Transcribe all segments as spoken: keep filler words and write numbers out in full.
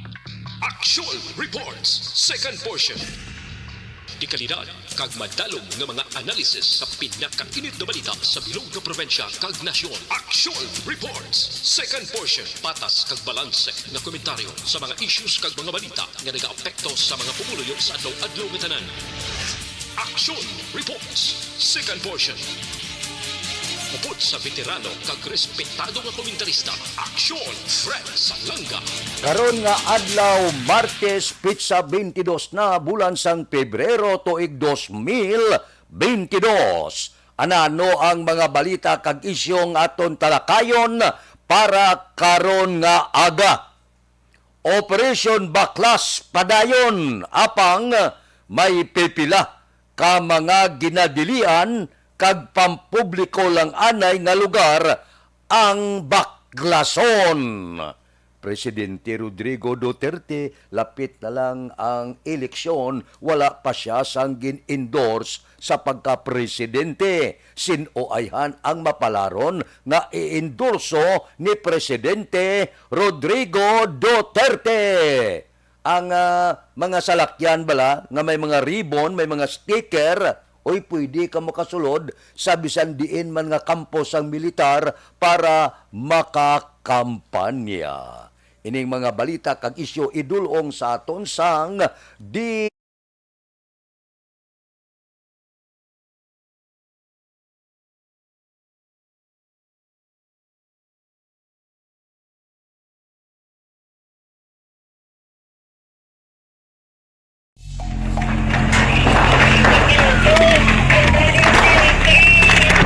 Action Reports, second portion. Dekalidad kag madalom nga mga analysis sa pinakainit nga balita sa bilog nga probinsya kag nasyon. Action Reports, second portion. Patas kag balanse nga komentaryo sa mga issues kag mga balita nga nagaapekto sa mga pumuluyo sa adlaw-adlaw nga tanan. Action Reports, second portion. Upod sa veterano kag respetado nga komentarista, Action Fred Salanga. Karon nga adlaw, Martes, pitsa twenty-dos na, bulan sang Pebrero, tuig dos mil twenty-dos. Anano ang mga balita kag isyu nga aton talakayon para karon nga aga? Operation Baklas padayon, apang may pipila ka mga ginadilian kag pampubliko lang anay nga lugar ang baklason. Presidente Rodrigo Duterte, lapit na lang ang eleksyon, wala pa siya sang gin-endorse sa pagka-presidente. Sin-o ayhan ang mapalaron nga i-endorso ni Presidente Rodrigo Duterte? Ang, ah, mga salakyan bala nga may mga ribbon, may mga sticker, oy, pwede ka makasulod sa bisan diin man nga kampo sang militar para makakampanya. Ining mga balita kag isyu idul-ong sa aton sang di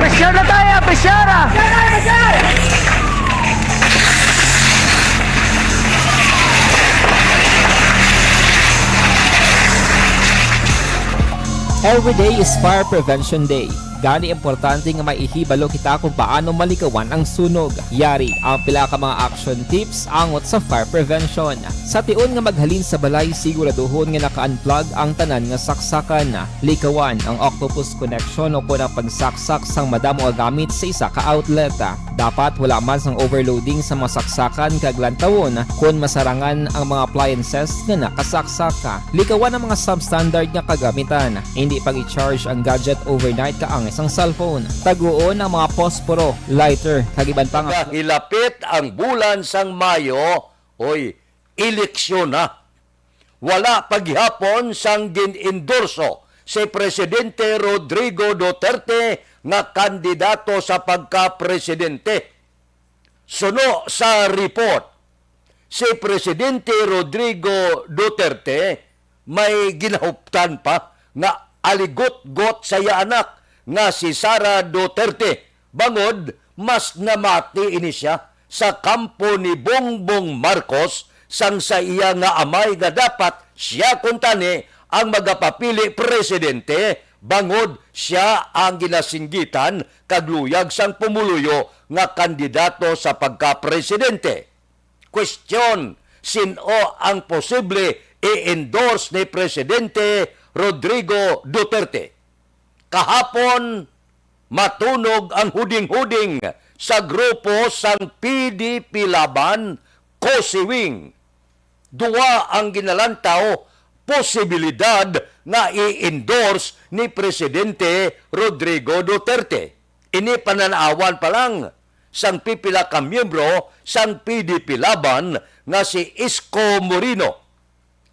Pressure na tayo, pressure na! Every day is Fire Prevention Day. Gani, importante nga may ihibalo kita kung paano malikawan ang sunog. Yari ang pila ka mga action tips angot sa fire prevention. Sa tion nga maghalin sa balay, siguraduhon nga naka-unplug ang tanan nga saksakan. Likawan ang octopus connection o kon ang pagsaksak sang madamo nga gamit sa isa ka outlet. Dapat wala man sang overloading sa mga saksakan kag lantawon kon masarangan ang mga appliances nga nakasaksak. Likawan ang mga substandard nga kagamitan. Hindi pag-i-charge ang gadget overnight kaangay sang cellphone. Taguon ang mga posporo, lighter, kag iban pa nga. Hilapit ang bulan sang Mayo, oy, eleksyon na. Wala pa gihapon sang gin-endorso si Presidente Rodrigo Duterte nga kandidato sa pagka-presidente. Suno sa report, si Presidente Rodrigo Duterte may ginahuptan pa nga aligutgot sa iya anak nga si Sara Duterte, bangod mas namati ini sia sa kampo ni Bongbong Marcos sang sa iya nga amay nga dapat sia kuntani ang magapapili presidente, bangod sia ang ginasinggitan kag luyag sang pumuluyo nga kandidato sa pagka-presidente. Question, sin-o ang posible i-endorse ni Presidente Rodrigo Duterte? Kahapon, matunog ang huding-huding sa grupo sang P D P Laban, Cosi Wing. Duha ang ginalantaw posibilidad nga i-endorse ni Presidente Rodrigo Duterte. Ini panan-awan pa lang sang pipila ka miyembro sang P D P Laban nga si Isko Moreno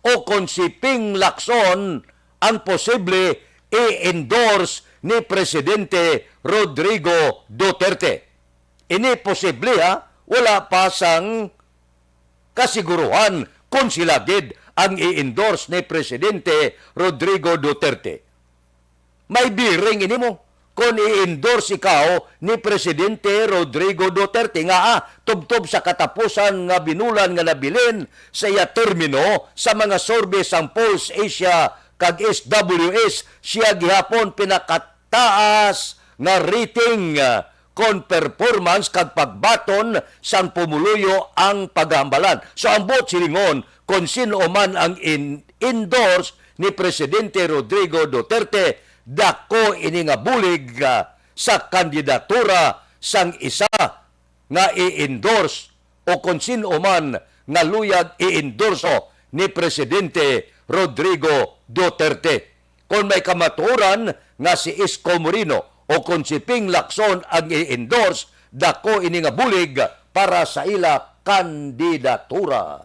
o kon si Ping Lacson ang posible i-endorse ni Presidente Rodrigo Duterte. Ini posible, ha, wala pa sang kasiguruhan kon sila gid ang i-endorse ni Presidente Rodrigo Duterte. May bearing ini mo kon i-endorse ikaw ni Presidente Rodrigo Duterte nga, ah, tubtob sa katapusan nga binulan nga nabilin sa iya termino sa mga survey sang Pulse Asia kag S W S, siya gihapon pinakataas nga rating, ah, kon performance kag pagbaton sang pumuluyo ang paghambalan. So, ang buot silingon, kon sin-o man ang in-, endorse ni Presidente Rodrigo Duterte, dako ini nga bulig, ah, sa kandidatura sang isa nga i-endorse o kon sin-o man nga luyag i-endorso ni Presidente Rodrigo Duterte. Kon may kamatuoran nga si Isko Moreno o kon si Ping Lacson ang i-endorse, dako ini nga bulig para sa ila kandidatura.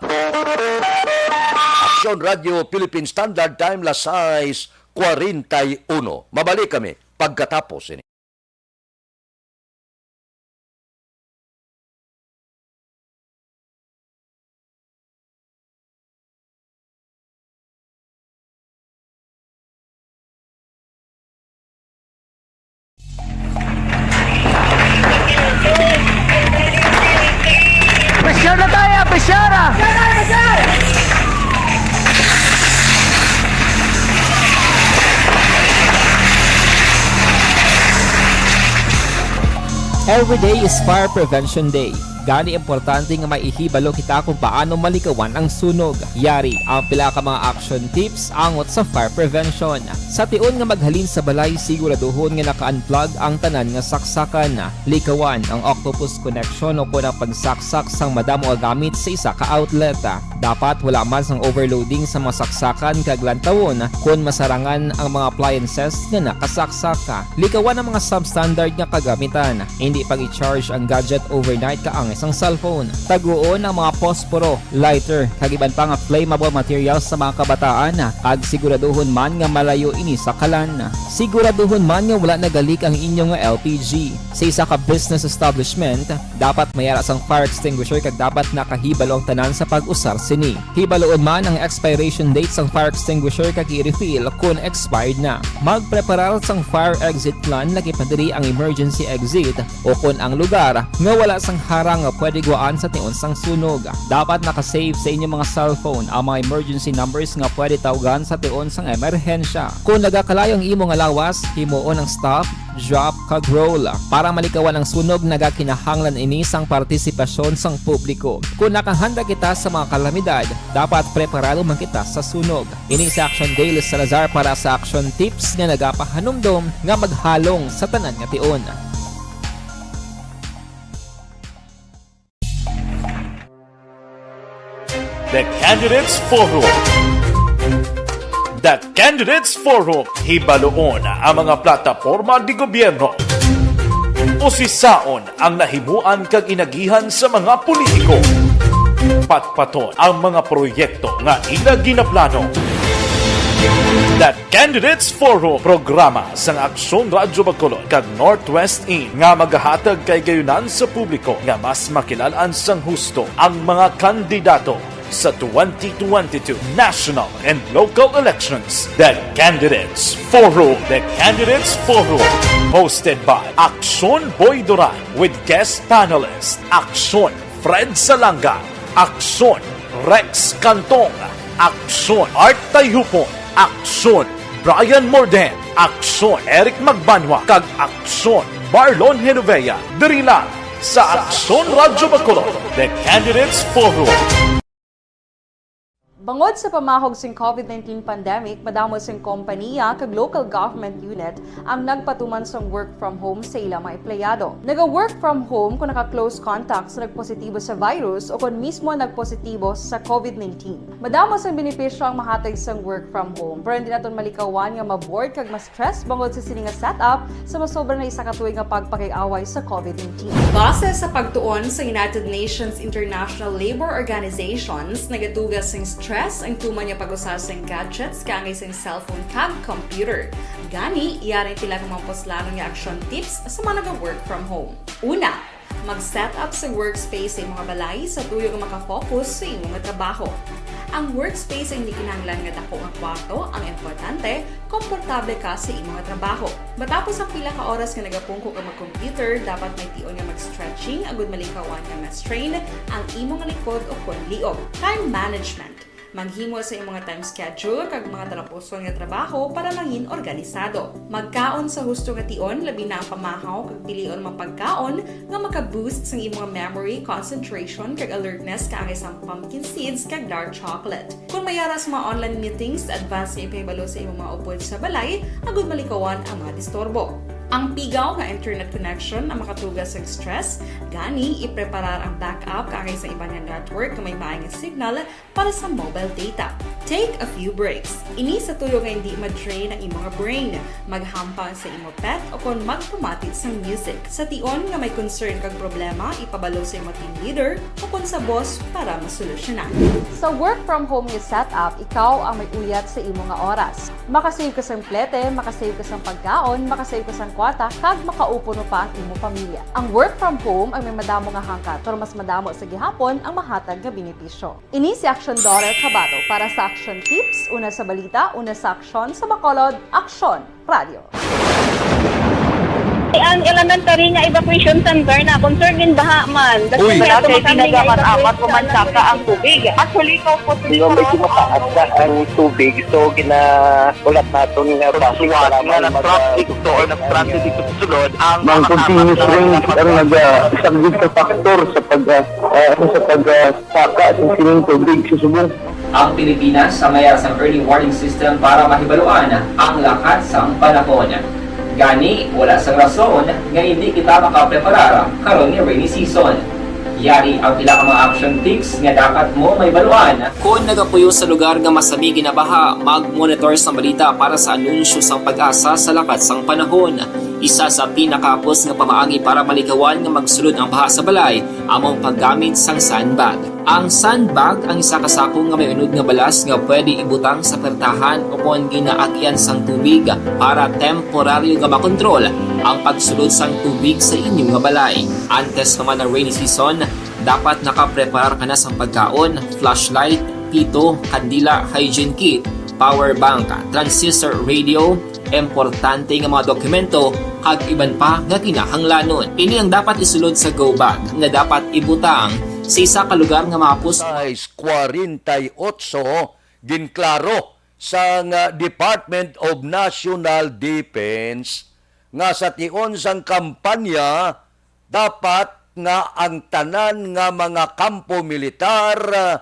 Aksyon Radio Philippine Standard Time, las sais cuarenta y uno. Mabalik kami pagkatapos ini. Pressure na tayo, pressure na! Every day is Fire Prevention Day. Gani, importante nga may ihibalo kita kung paano malikawan ang sunog. Yari ang pila ka mga action tips angot sa fire prevention. Sa tion nga maghalin sa balay, siguraduhon nga naka-unplug ang tanan nga saksakan. Likawan ang octopus connection o kon ang pagsaksak sang madamo nga gamit sa isa ka outlet. Dapat wala man sang overloading sa mga saksakan kag lantawon kon masarangan ang mga appliances nga nakasaksak. Likawan ang mga substandard nga kagamitan. Indi pag-i-charge ang gadget overnight kaangay sang cellphone. Taguon ang mga posporo, lighter, kag iban pa nga flammable materials sa mga kabataan, kag siguraduhon man nga malayo ini sa kalan. Siguraduhon man nga wala nagalik ang inyo nga L P G. Sa isa ka business establishment, dapat may ara sang fire extinguisher kag dapat nakahibalo ang tanan sa pag-usar sini. Hibaluon man ang expiration date sang fire extinguisher kag i-refill kon expired na. Magpreparar sang fire exit plan, lakip na diri ang emergency exit o kon ang lugar nga wala sang harang nga pwede gwaan sa tion sang sunog. Dapat naka-save sa inyo mga cellphone ang mga emergency numbers nga pwede tawgan sa tion sang emerhensya. Kon nagakalayo ang imo nga lawas, himuon ang stop, drop, kag roll. Para malikawan ang sunog, nagakinahanglan ini sang partisipasyon sang publiko. Kon nakahanda kita sa mga kalamidad, dapat preparado man kita sa sunog. Ini si Action Dale Salazar para sa Action Tips nga nagapahanumdom nga maghalong sa tanan nga tion. The Candidates Forum. The Candidates Forum, hibaluon ang mga plataporma de gobyerno. Usisaon ang nahimuan kag inagihan sa mga politiko. Patpaton ang mga proyekto nga ila ginaplano. The Candidates Forum, programa sang Aksyon Radyo Bacolod kag Northwest In nga magahatag kahigayonan sa publiko nga mas makilal-an sang husto ang mga kandidato sa twenty twenty-two national and local elections. The Candidates Forum. The Candidates Forum, hosted by Aksyon Boy Duran with guest panelist Aksyon Fred Salanga, Aksyon Rex Cantong, Aksyon Art Tayhupon, Aksyon Brian Morden, Aksyon Eric Magbanwa, kag Aksyon Marlon Genovea. Diri lang sa Aksyon Radyo Bacolod, The Candidates Forum. Bangod sa pamahog sing covid nineteen pandemic, madamo sing kompaniya kag local government unit ang nagpatuman sang work from home sa ila mga empleyado. Naga-work from home kon naka-close contact sa nagpositibo sa virus o kon mismo nagpositibo sa covid nineteen. Madamo sang benepisyo ang mahatag sang work from home, pero hindi naton malikawan nga ma-bored kag ma-stress bangod sa sini nga setup sa masobra na isa ka tuig nga pagpakig-away sa covid nineteen. Base sa pagtuon sa United Nations International Labour Organizations, nagatuga sing stress ang tuman nga pag-usa sing gadgets kaangay sing cellphone kag computer. Gani, yari ang pila ka mga puslanon nga action tips sa mga naga-work from home. Una, mag-set up sa workspace sa imong balay sa tuyo nga maka-focus sa imo nga trabaho. Ang workspace ay hindi kinahanglan nga dako nga kwarto, ang importante, komportable ka sa imo nga trabaho. Matapos ang pila ka oras nga nagapungko ka mag-computer, dapat may tion nga mag-stretching agud malikawan nga ma-strain ang imo nga likod o kon liog. Time management. Maghimo sa imo nga time schedule kag mga talapuson nga trabaho para mangin organisado. Magkaon sa husto nga tion, labi na ang pamahaw kag pilion mga pagkaon nga maka-boost sang imo nga memory, concentration, kag alertness kaangay sang pumpkin seeds kag dark chocolate. Kon may ara sa mga online meetings, advance nga ipahibalo sa imo mga upod sa balay agud malikawan ang mga disturbo. Ang pigaw nga internet connection ang makatuga sa stress, gani ipreparar ang backup kaangay sa iban nga network nga may maayong signal para sa mobile data. Take a few breaks. Ini sa tuyo nga hindi ma-drain ang imo nga brain, maghampang sa imo pet, o kon magpamati sang music. Sa tion nga may concern kag problema, ipabalo sa imo team leader o kon sa boss para masolusyonan. Sa work from home nga setup, ikaw ang may uyat sa imo nga oras. Makasave ka sang plete, makasave ka sang pagkaon, makasave ka sang kwarta, kag makaupo pa ang imo pamilya. Ang work from home ang may madamo nga hangkat, pero mas madamo sa gihapon ang mahatag nga benepisyo. Ini si Action Daughter Kabato para sa Action Tips, una sa balita, una sa aksyon, sa Bacolod, Aksyon Radio. Ang elementary nga evacuation center na concern in baha man. Uy. Wala kay pinagamat-amat ko man saka ang tubig. Actually, ikaw po, Hindi, medyo mataas na ang tubig. So, gina-, ulat naton nga traffic, nga na-traffic to or na-stranded dito sa sulod ang Ang mga continuous kasama rain ang naga-, isa gid ka factor sa pag, ah, ah, sa pag, ah, saka sa sining tubig sa subong. Ang Pilipinas ang may ara sang early warning system para mahibaluan ang lakat sang panahon. Gani, wala sang rason nga hindi kita makapreparar karon nga rainy season. Yari ang pila ka mga action tips nga dapat mo mahibaluan. Kon nagapuyo sa lugar nga masami ginabaha, mag-monitor sang balita para sa anunsyo sang PAGASA sa lakat sang panahon. Isa sa pinakahapos nga pamaagi para malikawan nga magsulod ang baha sa balay amo ang paggamit sang sandbag. Ang sandbag ang isa ka sako nga may unod nga balas nga pwede ibutang sa pertahan o kon ginaagyan sang tubig para temporaryo nga makontrol ang pagsulod sang tubig sa inyo nga balay. Antes pa man ang rainy season, dapat nakapreparar ka na sang pagkaon, flashlight, pito, kandila, hygiene kit, power bank, transistor radio, importante nga mga dokumento, kag iban pa nga kinahanglanon. Ini ang dapat isulod sa go bag nga dapat ibutang sa isa ka lugar nga mahapos. Size forty-eight, ginklaro sang, ah, Department of National Defense nga sa tion sang kampanya, dapat nga ang tanan nga mga kampo militar, ah,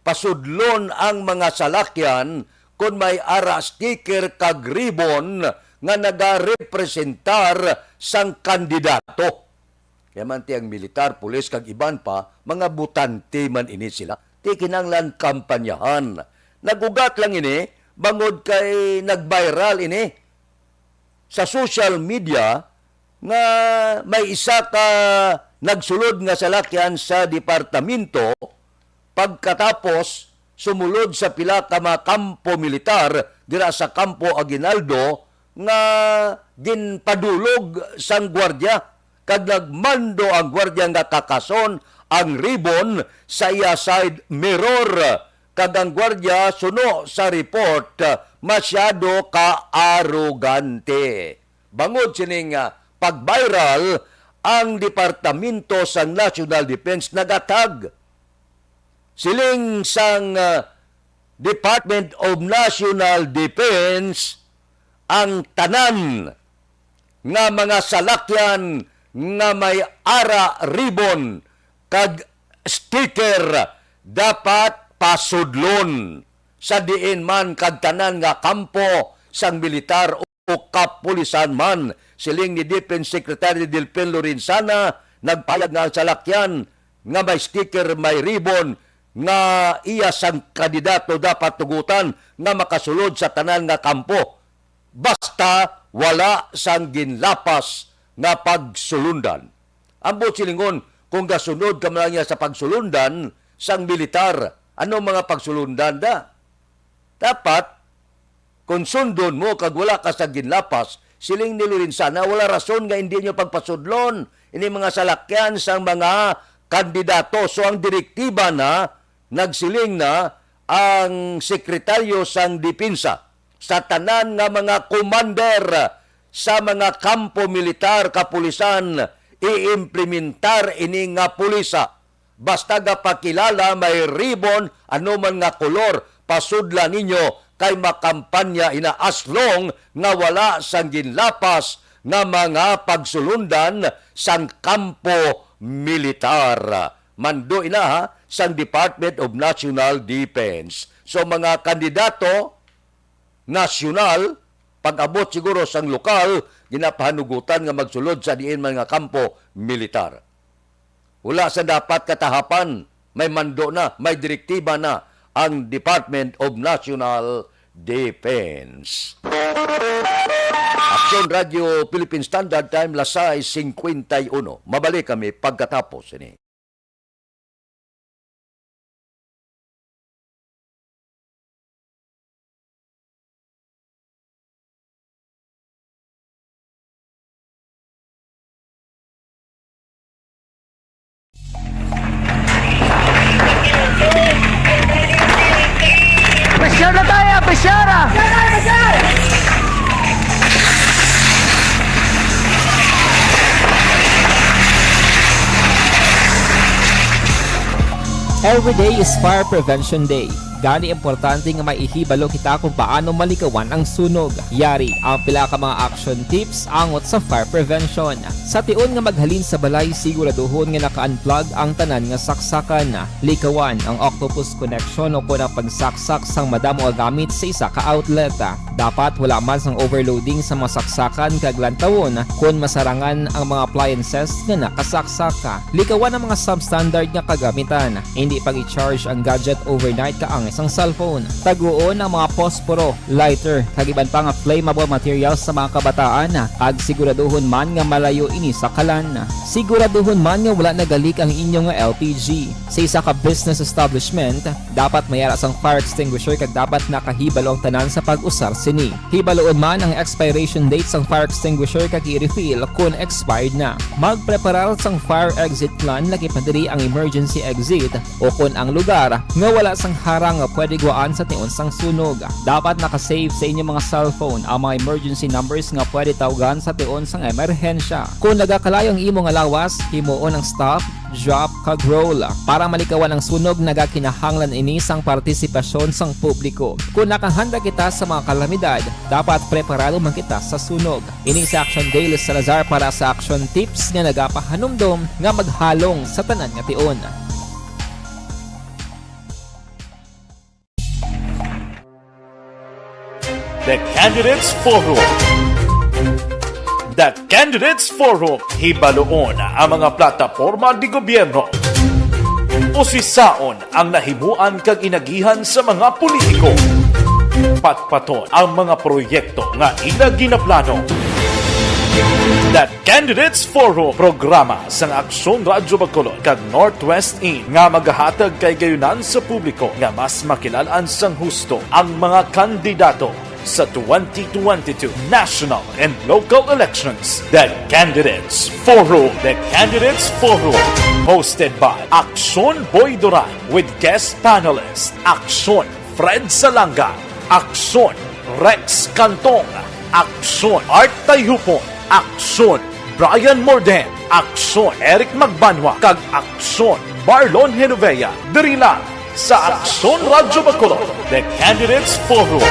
pasudlon ang mga salakyan kon may ara sticker kag ribbon nga nagarepresentar sang kandidato. Kaya man ti ang militar, pulis, kag iban pa, mga botante man ini sila. Ti kinahanglan kampanyahan. Nag-ugat lang ini, bangod kay nag-viral ini sa social media nga may isa ka nagsulod nga salakyan sa departamento, pagkatapos sumulod sa pila ka mga kampo militar dira sa Kampo Aguinaldo nga ginpadulog sang gwardya, kag nagmando ang gwardya nga kakason ang ribbon sa iya side mirror, kag ang gwardya, suno sa report, masyado ka arogante. Bangod sining, ah, pag-viral, ang Departamento sang National Defense nagatag. Siling sang, ah, Department of National Defense, ang tanan nga mga salakyan nga may ara ribbon kag sticker dapat pasudlon sa diin man kag tanan nga kampo sang militar o kapulisan man. Siling ni Defense Secretary Delfin Lorenzana, nagpayag nga ang salakyan nga may sticker, may ribbon nga iya sang kandidato dapat tugutan nga makasulod sa tanan nga kampo, basta wala sang ginlapas nga pagsulundan. Ambot silingon, kung gasunod ka man niya sa pagsulundan sang militar, ano mga pagsulundan da? Dapat, kung sundon mo kag wala ka sa ginlapas, siling ni Lorenzana, wala rason nga hindi nyo pagpasudlon ini mga salakyan sang mga kandidato. So, ang direktiba na, nagsiling na ang sekretaryo sang depensa sa tanan nga mga commander sa mga kampo militar, kapulisan, i-implementar ini nga pulisa. Basta gapakilala may ribbon, ano man nga kolor, pasudlan ninyo kay makampanya ina as long nga wala sang ginlapas nga mga pagsulundan sang kampo militar. Mando ina, ha, sang Department of National Defense. So, mga kandidato, nasyonal, Pag-abot siguro sang lokal, ginapahanugutan nga magsulod sa diin man nga kampo militar. Wala sa dapat katahapan, may mando na, may direktiba na ang Department of National Defense. Aksyon Radyo Philippine Standard Time, las sais cincuenta y uno. Mabalik kami pagkatapos ini. Pressure na tayo! Pressure! Every day is Fire Prevention Day. Gani, importante nga may ihibalo kita kung paano malikawan ang sunog. Yari ang pila ka mga action tips angot sa fire prevention. Sa tion nga maghalin sa balay, siguraduhon nga naka-unplug ang tanan nga saksakan. Likawan ang octopus connection o kon ang pagsaksak sang madamo nga gamit sa isa ka outlet. Dapat wala man sang overloading sa mga saksakan kag lantawon kon masarangan ang mga appliances nga nakasaksak. Likawan ang mga substandard nga kagamitan. Indi pag-i-charge ang gadget overnight kaangay sang cellphone. Taguon ang mga posporo, lighter, kag iban pa nga flammable materials sa mga kabataan, kag siguraduhon man nga malayo ini sa kalan. Siguraduhon man nga wala nagalik ang inyo nga L P G. Sa isa ka business establishment, dapat may ara sang fire extinguisher kag dapat nakahibalo ang tanan sa pag-usar sini. Hibaloon man ang expiration date sang fire extinguisher kag i-refill kon expired na. Magpreparar sang fire exit plan, lakip na diri ang emergency exit o kon ang lugar nga wala sang harang nga pwede guwaan sa tion sang sunog. Dapat naka-save sa inyo mga cellphone ang mga emergency numbers nga pwede tawgan sa tion sang emerhensya. Kon nagakalayo ang imo nga lawas, himuon ang stop, drop, kag roll. Para malikawan ang sunog, nagakinahanglan ini sang partisipasyon sang publiko. Kon nakahanda kita sa mga kalamidad, dapat preparado man kita sa sunog. Ini si Action Dale Salazar para sa Action Tips nga nagapahanumdom nga maghalong sa tanan nga tion. The Candidates Forum. The Candidates Forum, hibaloon ang mga plataporma de gobyerno. Usisaon ang nahimuan kag inagihan sa mga politiko. Patpaton ang mga proyekto nga ila ginaplano. The Candidates Forum, programa sang Aksyon Radyo Bacolod kag Northwest In nga magahatag kahigayonan sa publiko nga mas makilal-an sang husto ang mga kandidato sa twenty twenty-two national and local elections. The Candidates Forum. The Candidates Forum, hosted by Aksyon Boy Duran with guest panelist Aksyon Fred Salanga, Aksyon Rex Cantong, Aksyon Art Tayhupon, Aksyon Brian Morden, Aksyon Eric Magbanwa, kag Aksyon Marlon Genovea. Diri lang sa Aksyon Radyo Bacolod, The Candidates Forum.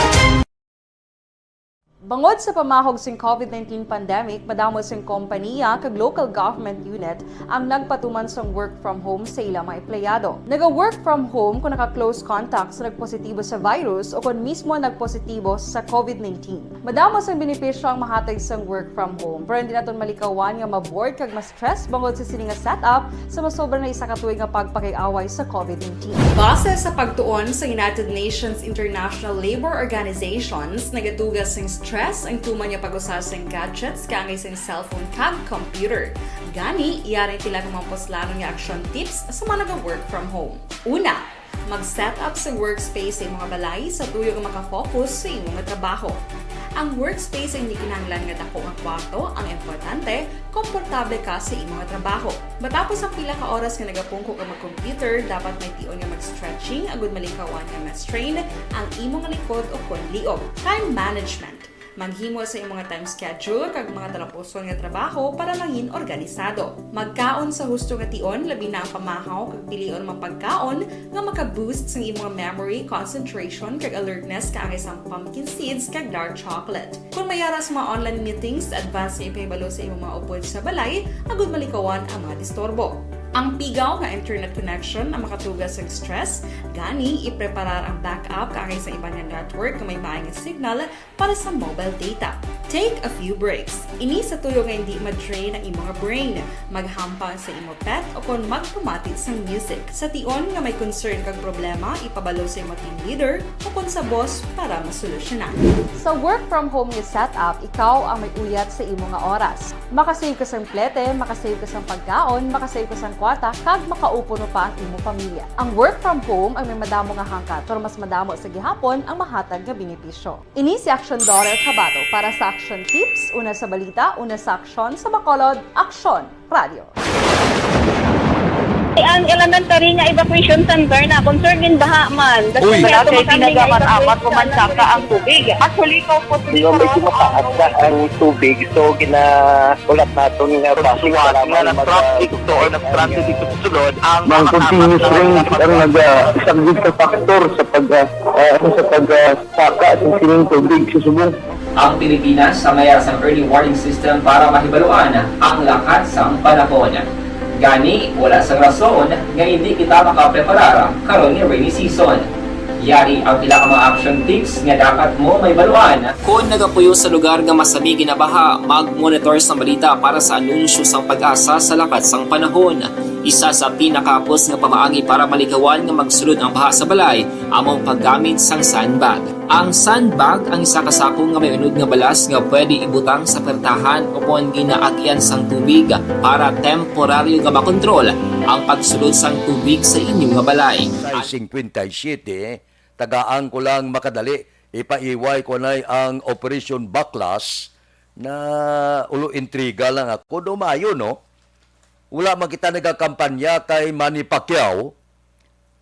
Bangod sa pamahog sing covid nineteen pandemic, madamo sing kompaniya kag local government unit ang nagpatuman sang work from home sa ila mga empleyado. Naga-work from home kon naka-close contact sa nagpositibo sa virus o kon mismo nagpositibo sa covid nineteen. Madamo sang benepisyo ang mahatag sang work from home, pero hindi naton malikawan nga ma-bored kag ma-stress bangod sa sini nga setup sa masobra na isa ka tuig nga pagpakig-away sa covid nineteen. Base sa pagtuon sa United Nations International Labour Organizations, nagatuga sing stress ang tuman nga pag-usa sing gadgets kaangay sing cellphone kag computer. Gani, yari ang pila ka mga puslanon nga action tips sa mga naga-work from home. Una, mag-set up sa workspace sa imo nga balay sa tuyo nga maka-focus sa imo nga trabaho. Ang workspace ay hindi kinahanglan nga dako nga kwarto. Ang importante, komportable ka sa imo nga trabaho. Matapos ang pila ka oras nga nagapungko ka mag-computer, dapat may tion nga mag-stretching agud malikawan nga ma-strain ang imo nga likod o kon liog. Time management. Maghimo sa imo nga time schedule kag mga talapuson nga trabaho para mangin organisado. Magkaon sa husto nga tion, labi na ang pamahaw, kag pilion ang mga pagkaon nga maka-boost sang imo nga memory, concentration, kag alertness, kaangay sang pumpkin seeds kag dark chocolate. Kon may ara sa mga online meetings, advance nga ipahibalo sa imo mga upod sa balay agud malikawan ang mga disturbo. Ang pigaw nga internet connection ang makatuga sa stress, gani ipreparar ang backup kaangay sa iban nga network nga may maay nga signal para sa mobile data. Take a few breaks. Ini sa tuyo nga hindi ma-drain ang imo nga brain, maghampang sa imo pet, o kon magpamati sang music. Sa tion nga may concern kag problema, ipabalo sa imo team leader o kon sa boss para masolusyonan. Sa work from home nga setup, ikaw ang may uyat sa imo nga oras. Makasave ka sang plete, makasave ka sang pagkaon, makasave ka sang kwarta, kag makaupo no pa ang imo pamilya. Ang work from home ang may madamo nga hangkat, pero mas madamo sa gihapon ang mahatag nga benepisyo. Ini si Action Daughter Kabato para sa Action Tips, una sa balita, una sa aksyon, sa Bacolod, Aksyon Radio. Ang elementary nga evacuation center na concern in baha man. Uy. Wala kay ginagamit-amat ko man saka ang tubig. Actually, ko po Yung medyo mataas na ang tubig, so ginahulat naton nga base nga para nga mag- na-traffic to or na-stranded dito sa sulod ang Ang mga continuous kasama rain ang naga-, isang big factor sa pag, ah, ah, sa pag, ah, saka sa sining tubig sa subong. Ang Pilipinas samaya sang early warning system para mahibaluan ang lakat sang panahon. Gani, wala sang rason nga hindi kita makapreparar karon nga rainy season. Yari ang pila ka mga action tips nga dapat mo mahibaluan. Kon nagapuyo sa lugar nga masami ginabaha, mag-monitor sang balita para sa anunsyo sang PAGASA sa lakat sang panahon. Isa sa pinakahapos nga pamaagi para malikawan nga magsulod ang baha sa balay amo ang paggamit sang sandbag. Ang sandbag ang isa ka sako nga may unod nga balas nga pwede ibutang sa pertahan o kon ginaagian sang tubig para temporaryo nga makontrol ang pagsulod sang tubig sa inyo nga balay. Sa cinquenta y siete, tagaan ko lang makadali, ipaiway ko na ang Operation Baklas na ulo intriga lang ako. Do maayo, no? Wala man kita nagakampanya kay Manny Pacquiao.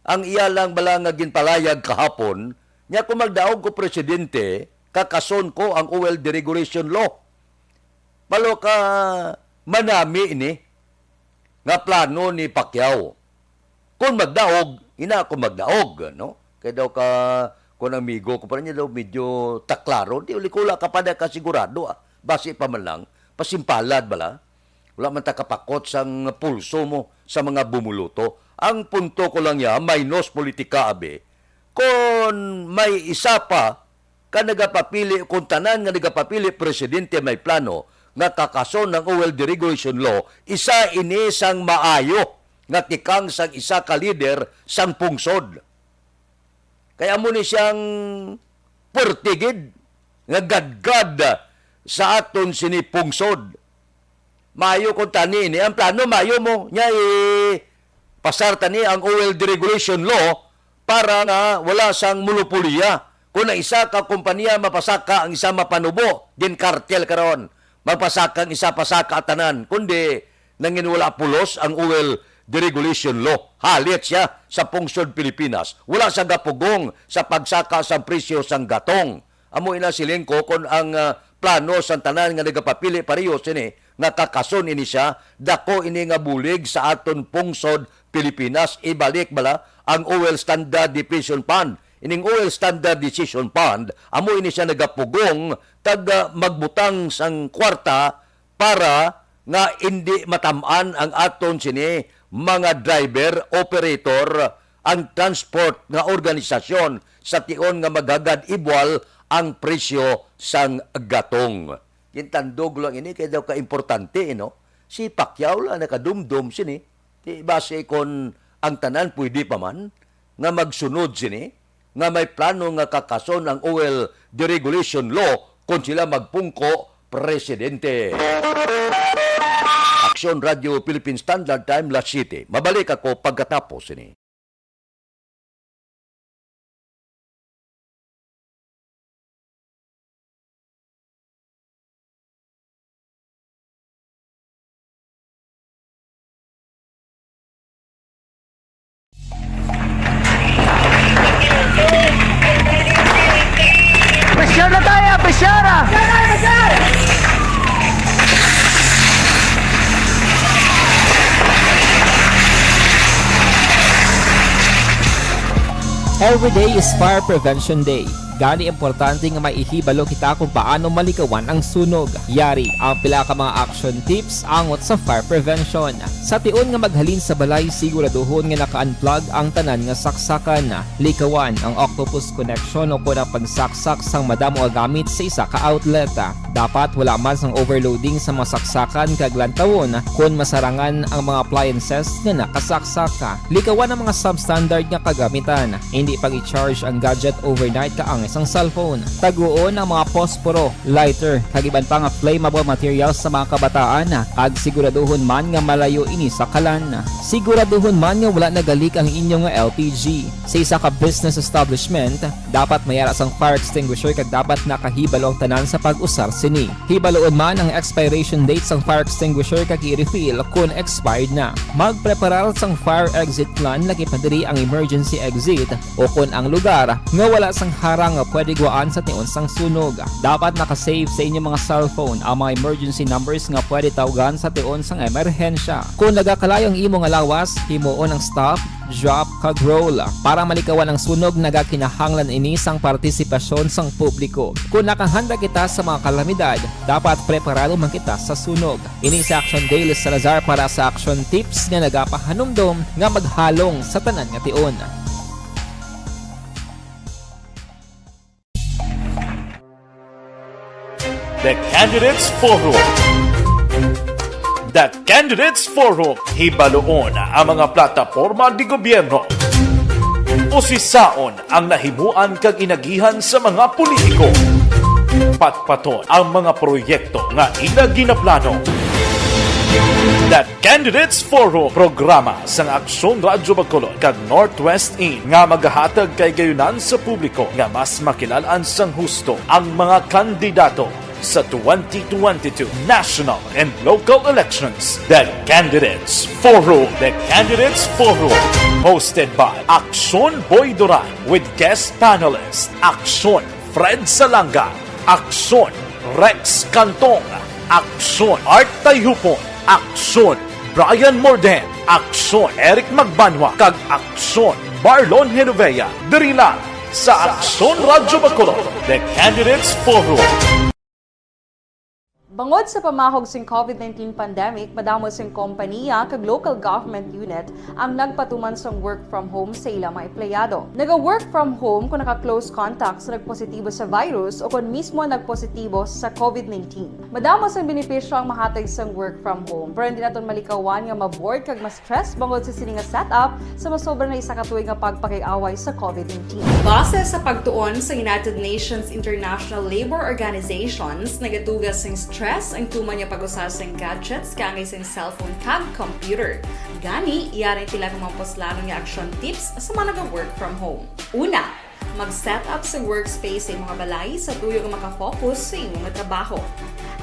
Ang iya lang bala nga ginpalayag kahapon, niya kung magdaog ko presidente, kakason ko ang oil deregulation law. Palo ka manami ini nga plano ni Pacquiao. Kung magdaog, ina ako magdaog, no? Kay daw ka, kung amigo ko pa niya daw medyo taklaro, di uli ko wala ka pa na kasigurado, ah. Basi pa man lang, pasimpalad bala. Wala man ta kapakot sang pulso mo sa mga bumuluto. Ang punto ko lang ya, minus politika, abi. Kon may isa pa ka nagapapili, kon tanan nga nagapapili presidente may plano nga kakason ang oil deregulation law, isa ini sang maayo nga tikang sang isa ka lider sang pungsod. Kay amo ni siyang puwerte gid nga gadgad sa aton sini pungsod. Maayo kung tani ini ang plano, maayo mo. Nya, i-pasar tani ang oil deregulation law para nga wala sang monopolya. Kung ang isa ka kompanya mapasaka, ang isa mapanubo, din kartel karon. Magpasaka ang isa, pasaka tanan. Kundi, nangin wala pulos ang oil deregulation law. Halit siya sa pungsod Pilipinas. Wala sa gapugong sa pagsaka sa presyo sang gatong. Amo ina siling ko, kon ang, ah, plano sang tanan nga nagapapili pareho sini nga kakason ini siya, dako ini nga bulig sa aton pungsod Pilipinas. Ibalik bala ang Oil Standardization Fund. Ining Oil Standardization Fund, amo ini siya nagapugong kag, ah, magbutang sang kwarta para nga indi matam-an ang aton sini mga driver, operator, ang transport nga organisasyon sa tion nga maghagad ibual ang presyo sang gatong. Gintandog lang ini kay daw ka importante, eh, no? Si Pacquiao lang nakadumdom sini. Di basi kon ang tanan pwede pa man nga magsunod sini, nga may plano nga kakason ang oil deregulation law kon sila magpungko presidente. Aksyon Radio Philippine Standard Time, Las Siete. Mabalik ako pagkatapos sini. Pressure na tayo, pressure! Every day is Fire Prevention Day. Gani, importante nga may ihibalo kita kung paano malikawan ang sunog. Yari ang pila ka mga action tips angot sa fire prevention. Sa tion nga maghalin sa balay, siguraduhon nga naka-unplug ang tanan nga saksakan. Likawan ang octopus connection o kon ang pagsaksak sang madamo nga gamit sa isa ka outlet. Dapat wala man sang overloading sa mga saksakan kag lantawon kon masarangan ang mga appliances nga nakasaksak. Likawan ang mga substandard nga kagamitan. Hindi pag-i-charge ang gadget overnight kaangay sang cellphone. Taguon ang mga posporo, lighter, kag iban pa nga flammable materials sa mga kabataan, kag siguraduhon man nga malayo ini sa kalan. Siguraduhon man nga wala nagalik ang inyo nga L P G. Sa isa ka business establishment, dapat may ara sang fire extinguisher kag dapat nakahibalo ang tanan sa pag-usar sini. Hibaloon man ang expiration date sang fire extinguisher kag i-refill kon expired na. Magpreparar sang fire exit plan, lakip na diri ang emergency exit o kon ang lugar nga wala sang harang nga pwede guwaan sa tion sang sunog. Dapat naka-save sa inyo mga cellphone ang mga emergency numbers nga pwede tawgan sa tion sang emerhensya. Kon nagakalayo ang imo nga lawas, himuon ang stop, drop, kag roll. Para malikawan ang sunog, nagakinahanglan ini sang partisipasyon sang publiko. Kon nakahanda kita sa mga kalamidad, dapat preparado man kita sa sunog. Ini si Action Dale Salazar para sa Action Tips nga nagapahanumdom nga maghalong sa tanan nga tion. The Candidates Forum. The Candidates Forum. Hibaloon ang mga plataporma de gobyerno. Usisaon ang nahimuan kag inagihan sa mga politiko. Patpaton ang mga proyekto nga ila ginaplano. The Candidates Forum, programa sang Aksyon Radyo Bacolod kag Northwest In nga magahatag kahigayonan sa publiko nga mas makilal-an sang husto ang mga kandidato sa twenty twenty-two national and local elections. The Candidates Forum. The Candidates Forum, hosted by Aksyon Boy Duran with guest panelist Aksyon Fred Salanga, Aksyon Rex Cantong, Aksyon Art Tayhupon, Aksyon Brian Morden, Aksyon Eric Magbanwa, kag Aksyon Marlon Genovea. Diri lang sa Aksyon Radyo Bacolod, The Candidates Forum. Bangod sa pamahog sing COVID nineteen pandemic, madamo sing kompaniya kag local government unit ang nagpatuman sang work from home sa ila mga empleyado. Naga-work from home kon naka-close contact sa nagpositibo sa virus o kon mismo nagpositibo sa COVID nineteen. Madamo sang benepisyo ang mahatag sang work from home, pero hindi naton malikawan nga ma-bored kag ma-stress bangod sa sini nga setup sa masobra na isa ka tuig nga pagpakig-away sa COVID nineteen. Base sa pagtuon sa United Nations International Labor Organizations, nagatuga sing stress ang tuman nga pag-usa sing gadgets kaangay sing cellphone kag computer. Gani, yari ang pila ka mga puslanon nga action tips sa mga naga-work from home. Una, mag-set up sa workspace sa imong balay sa tuyo nga makafocus sa imong trabaho.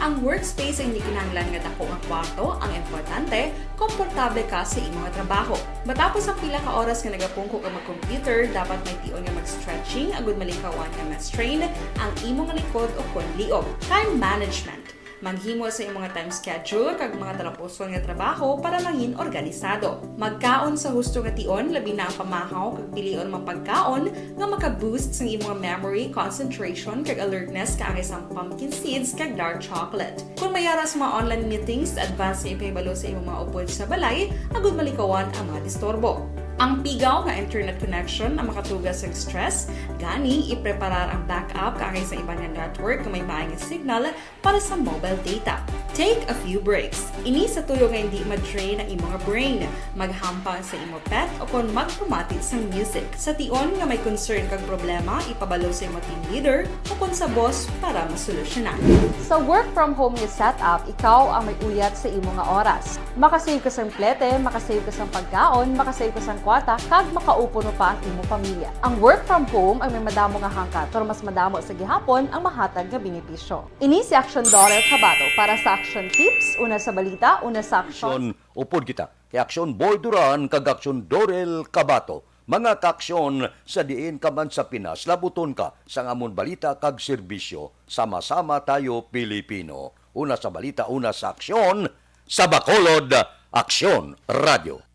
Ang workspace ay hindi kinahanglan nga dako nga kwarto ang importante, komportable ka sa imong trabaho. Matapos ang pila ka oras nga nagapungko ka mag-computer, dapat may tion nga mag-stretching agud malikawan nga ma-strain ang imong likod o kon liog. Time management. Maghimo sa imong time schedule kag mga talapuson nga trabaho para mangin organisado. Magkaon sa husto nga tion, labi na ang pamahaw, kag pilion ang mga pagkaon nga maka-boost sang imong memory, concentration, kag alertness, kaangay sang pumpkin seeds kag dark chocolate. Kon may ara sa mga online meetings, advance nga ipahibalo sa imong mga upod sa balay agud malikawan ang mga disturbo. Ang pigaw nga internet connection ang makatuga sang stress, gani ipreparar ang backup kaangay sa iban nga network nga may maay nga signal para sa mobile data. Take a few breaks. Ini sa tuyo nga hindi ma-drain ang imong brain. Maghampang sa imo pet o kon magpamati sang music. Sa tion nga may concern kag problema, ipabalo sa imo team leader o kon sa boss para masolusyonan. Sa work from home nga setup, ikaw ang may uyat sa imo nga oras. Makasave ka sang plete, makasave ka sang pagkaon, makasave ka sang kwarta, kag makaupo pa ang imo pamilya. Ang work from home ay may madamo nga hangkat, pero mas madamo sa gihapon ang mahatag nga benepisyo. Ini si Aksyon Dorel Cabato para sa Aksyon Tips, una sa balita, una sa aksyon. Aksyon, upod kita kay Aksyon Boy Duran kag Aksyon Dorel Cabato. Mga kaaksyon, sa diin ka man sa Pinas, labuton ka sang amon balita kag serbisyo. Sama-sama tayo, Pilipino. Una sa balita, una sa aksyon, sa Bacolod, Aksyon Radio.